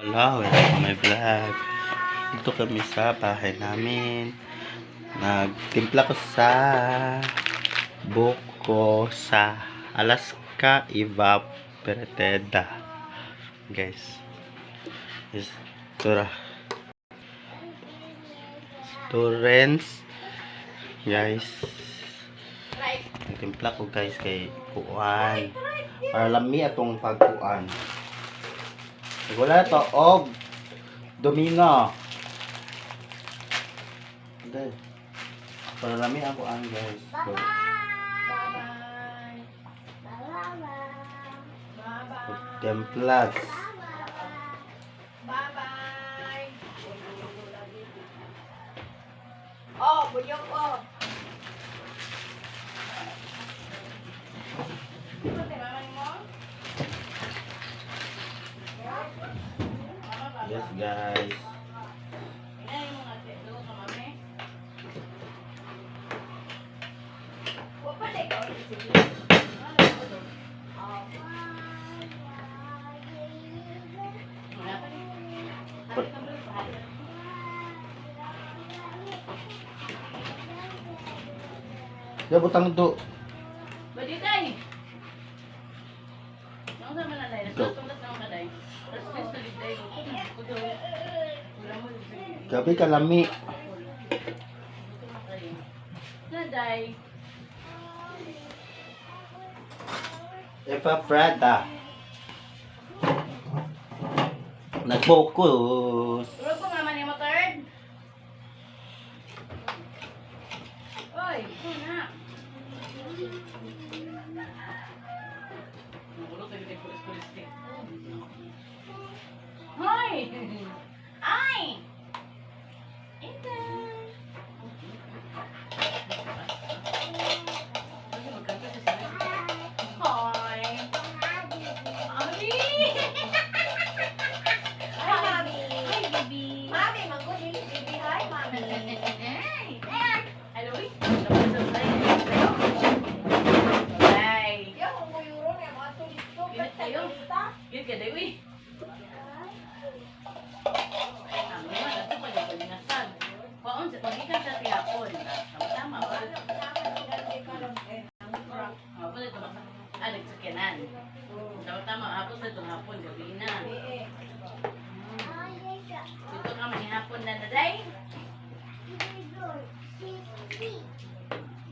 Hello, welcome to my vlog. Dito kami sa bahay namin. Nagtimpla ko sa buko sa Alaska Evaporated. Guys. Istura. Storens. Guys. Nagtimpla ko, guys, kay kuan. Para lami atong pagkuan. Wala to og Domingo. Hindi. Para lami ang kuan, guys. So, Bye-bye. Bye-bye. Templas. Bye-bye. Oh, buyok oh. Yes, guys. Ya butang to. Badiday! Nang sa man na Go. sa na kaday. Tapos sa liday ko kudo. Wala mo. Gabi kalami. Naday. Eva Prada. Nag-focus. Tulog ko mama ni mo third. Oy, ito na. Nakulot na kita kulis-kulis eh. Hoy! Ay! Ito. Hi! Mami! Hi, Mami. Hi, baby! Mami, manggod dili baby. Hi, Mami. Ay, Louie. Bye. Yo, kung buyuro niya mo ato dito. Ingat kayo. Yun ka, Dewi. Ang naman, ato pa yung palingasag. Kwaon, magikan sa tihapon. Tama-tama ba? Hapon ito, ah, nagsakyanan. Tama-tama, hapon sa itong hapon, gabi na. Dito ka manihapon na naday.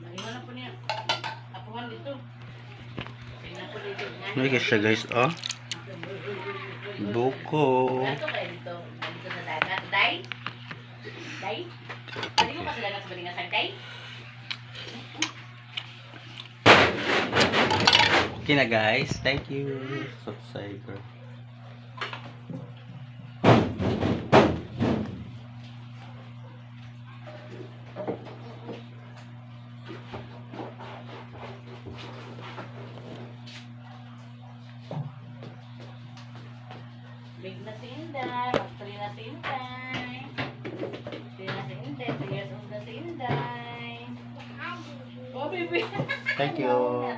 Naliwan na po niya. Apuhan dito. Tingnan po dito. Ano guys siya, guys, oh. Buko. Ato kayo dito. Dito sa dagat. Day? Day? Pwede ko pa sa dagat sa balingasag, Day? Okay na, guys. Thank you. Subscriber. Big na si Inday. Mag-3 na si Inday. 3 na si Inday. 3 years old na si Inday. Oh, baby. Thank you.